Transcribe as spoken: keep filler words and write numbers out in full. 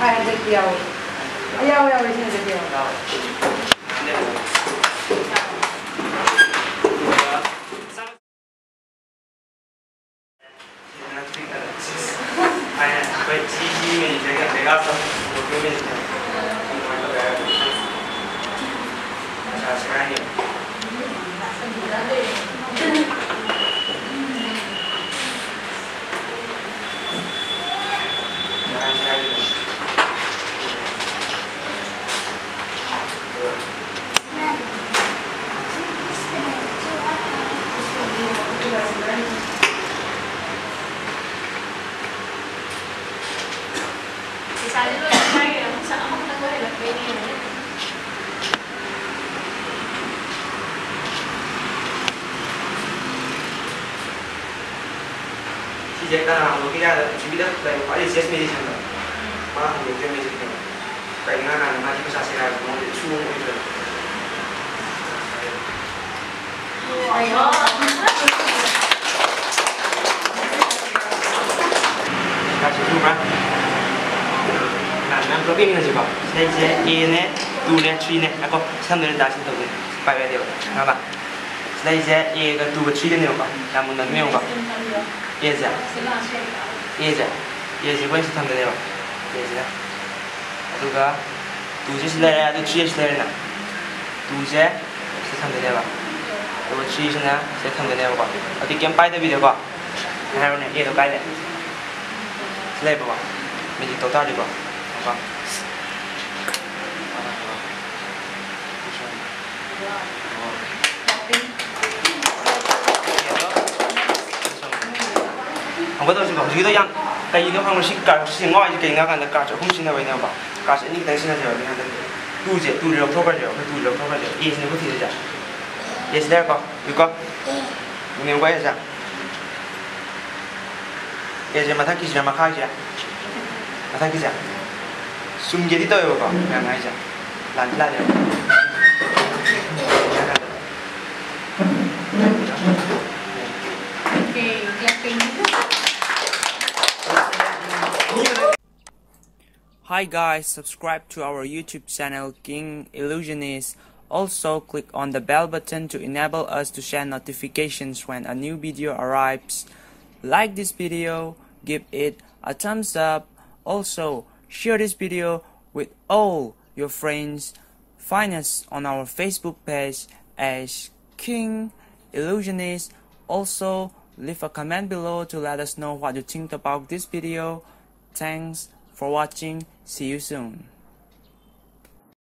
ꯍꯥꯏ, ꯍꯟꯗꯛꯇꯤ ꯌꯥꯎꯋꯦ꯫ ꯑ, ꯌꯥꯎꯋꯦ, ꯌꯥꯎꯋꯦ, ꯁꯤ ꯍꯟꯗꯛꯇꯤ ꯌꯥꯎꯋꯦ꯫ ꯁꯤꯁꯦ ꯀꯅꯥ ꯍꯧꯗꯣꯛꯈꯤꯒꯦ ꯍꯥꯏꯕꯗ ꯄ꯭ꯔꯤꯊꯤꯕꯤꯗ ꯂꯩꯕ ꯈ꯭ꯋꯥꯏꯗꯒꯤ richest musicianꯗꯣ, ꯃꯥ ꯍꯧꯗꯣꯛꯈꯤꯕ musicꯅꯦꯕ꯫ ꯀꯩꯒꯤꯅꯣ ꯍꯥꯏ ꯀꯥꯟꯗ ꯃꯥꯗꯤ ꯄꯩꯁꯥ ꯁꯦꯒꯥꯏꯕ ꯃꯉꯣꯟꯗ issue ꯑꯃ ꯑꯣꯏꯗ꯭ꯔꯦꯕ꯫ ꯀꯥꯏꯁꯦ ꯎꯕ꯭ꯔꯥ? ꯃꯌꯥꯝ ꯄꯨꯂꯞ ꯌꯦꯡꯃꯤꯟꯅꯁꯤꯀꯣ꯫ ꯁꯤꯗꯩꯁꯦ Aꯅꯦ, twoꯅꯦ, threeꯅꯦ꯫ ꯉꯥꯏꯈꯣ, ꯁꯤ ꯊꯝꯗꯣꯏꯅꯦ, ꯗꯥ ꯁꯤ ꯇꯧꯗꯣꯏꯅꯦ꯫ ꯄꯥꯏꯕ ꯌꯥꯗꯦꯕ꯫ ꯈꯪꯉꯕ? ꯁꯤꯗꯩꯁꯦ Aꯒ twoꯒ threeꯒꯅꯦꯕꯀꯣ꯫ ꯌꯥꯝ ꯃꯨꯟꯅ ꯑꯗꯨꯝ ꯌꯦꯡꯉꯨꯀꯣ꯫ Aꯁꯦ꯫ Aꯁꯦ꯫ Aꯁꯦ ꯑꯩꯈꯣꯏ ꯁꯤ ꯊꯝꯗꯣꯏꯅꯦꯕ꯫ Aꯁꯤꯗ꯫ ꯑꯗꯨꯒ twoꯁꯦ ꯁꯤ ꯂꯩꯔꯦ, ꯑꯗꯨ three ꯁꯤ ꯂꯩꯔꯦꯅ꯫ Twoꯁꯦ ꯁꯤ ꯊꯝꯗꯣꯏꯅꯦꯕ꯫ ꯑꯗꯨꯒ threeꯁꯤꯅ ꯁꯤꯗ ꯊꯝꯗꯣꯏꯅꯦꯕꯀꯣ꯫ ꯑꯗꯨꯗꯤ ꯀꯩꯝ ꯄꯥꯏꯗꯕꯤꯗꯀꯣ꯫ ꯍꯥꯏꯔꯣꯅꯦ, Aꯗꯣ ꯀꯥꯏ ꯂꯩ? ꯁꯤ ꯂꯩꯕꯀꯣ꯫ Magic ꯇꯧ ꯇꯥꯔꯗꯤꯀꯣ꯫ ꯀꯣ꯫ ꯑꯃꯨꯛꯀ ꯇꯧꯁꯤꯀꯣ꯫ ꯍꯧꯖꯤꯛꯀꯤꯗꯣ ꯌꯥꯝ ꯀꯩꯒꯤꯅꯣ ꯈꯪꯕ꯭ꯔꯥ? ꯁꯤ card ꯁꯤ ꯉꯥꯎꯔꯤꯁꯦ ꯀꯩꯒꯤꯅꯣ ꯍꯥꯏ ꯀꯥꯟꯗ cardꯁꯦ ꯑꯍꯨꯝ ꯁꯤꯖꯤꯟꯅꯕꯩꯅꯦꯕꯀꯣ꯫ Cardꯁꯦ ꯑꯅꯤ ꯈꯛꯇꯪ ꯁꯤꯖꯤꯟꯅꯖꯕꯅꯤ ꯍꯟꯗꯛꯇꯤ꯫ ꯇꯨꯁꯦ ꯇꯨꯁꯦ ꯂꯧꯊꯣꯛꯈ꯭ꯔꯁꯦ, ꯑꯩꯈꯣꯏ ꯇꯨꯁꯦ ꯂꯧꯊꯣꯛꯈ꯭ꯔꯁꯦ꯫ ꯑꯦꯁꯤꯅꯦ ꯑꯩꯈꯣꯏ ꯊꯤꯔꯤꯁꯦ꯫ ꯑꯦꯁꯤ ꯂꯩꯔꯦꯀꯣ? ꯎꯏꯀꯣ? ꯎꯅꯦꯕꯀꯣ ꯑꯦꯁꯦ? ꯑꯦꯁꯦ ꯃꯊꯛꯀꯤꯁꯤꯅ ꯃꯈꯥꯒꯤꯁꯦ? ꯃꯊꯛꯀꯤꯁꯦ? ꯆꯨꯝꯒꯦꯗꯤ ꯇꯧꯋꯦꯕꯀꯣ ꯃꯌꯥꯝꯅ ꯍꯥꯏꯁꯦ꯫ ꯂꯥꯟꯗꯤ ꯂꯥꯜꯂꯦꯕ꯫ Okay, clapping. Hi guys, subscribe to our YouTube channel King Illusionist. Also click on the bell button to enable us to share notifications when a new video arrives. Like this video, give it a thumbs up. Also share this video with all your friends. Find us on our Facebook page as King Illusionist. Also leave a comment below to let us know what you think about this video. Thanks for watching. See you soon.